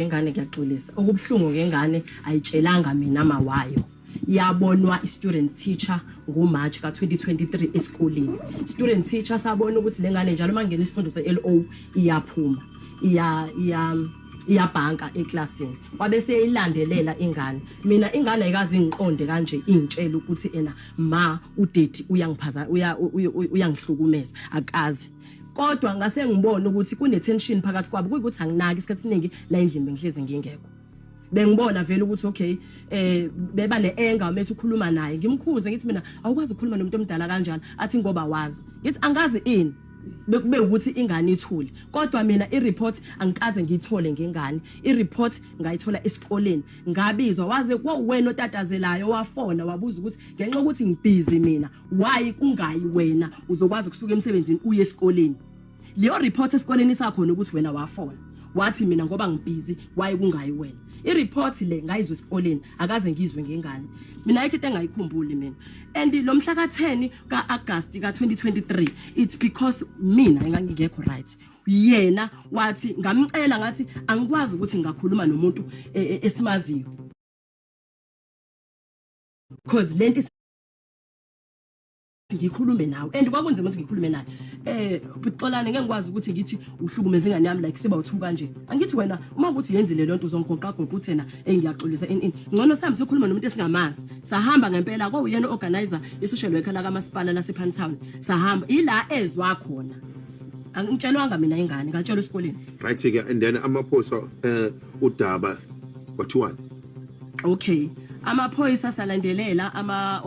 Ngengane ngiyaxolisa. Okubuhlungu ngengane ayitshelanga mina mawayo. Yabonwa i-student teacher ngoMarch ka-2023 esikoleni. Student teacher sabona ukuthi lengane njalo uma ngena isifundo se-LO iyaphuma. Iya iya iyabhanka eklasini. Wabe seyilandelela ingane. Mina ingane ayikaze ingiqonde kanje ingitshela ukuthi ena ma udaddy uyangiphaza uya uyangihlukumeza akazi. Kodwa ngase ngibona ukuthi kune tension phakathi kwabo kuyikuthi anginaki isikhathi esiningi la endlini bengihlezi ngingekho. Bengibona vele ukuthi okay beba ne-anger methi ukhuluma naye ngimkhuze ngithi mina awukwazi ukukhuluma nomuntu omdala kanjalo athi ngoba wazi ngithi angazi ini bekube ukuthi ingane ithule kodwa mina i-report angikaze ngiyithole ngengane i-report ngayithola esikoleni ngabizwa waze kwawena otatazelayo wafona wabuza ukuthi ngenxa yokuthi ngibhizi mina why kungayi wena uzokwazi ukusuka emsebenzini uye esikoleni leyo report esikoleni isakhona ukuthi wena wafona wathi mina ngoba ngibhizi why kungayi wena i-report le ngayizwa esikoleni akaze ngizwe ngengane mina ayikho into engayikhumbuli mina and lo mhla ka-10 ka-August ka-2023 it's because mina engangingekho right yena wathi ngamcela ngathi angikwazi ukuthi ngingakhuluma nomuntu esimaziyo because lento ngikhulume nawe and kwakunzima ukuthi ngikhulume naye Buxolane ngeke ngikwazi ukuthi ngithi uhlukumeza ingane yami like siba uthu kanje angithi wena uma ukuthi yenzile lonto uzongigoqa goqa uthena engiyaxolisa in in ngcono sihambe siyokhuluma nomuntu esingamazi sahamba ngempela kwawuyena organizer i-social worker la kamasipala lase Town sahamba ila ezwa khona angitshelwanga mina ingane ngatshelwa esikoleni. Right ke, and then amaphoyisa udaba kwathiwani? Okay, amaphoyisa salandelela ama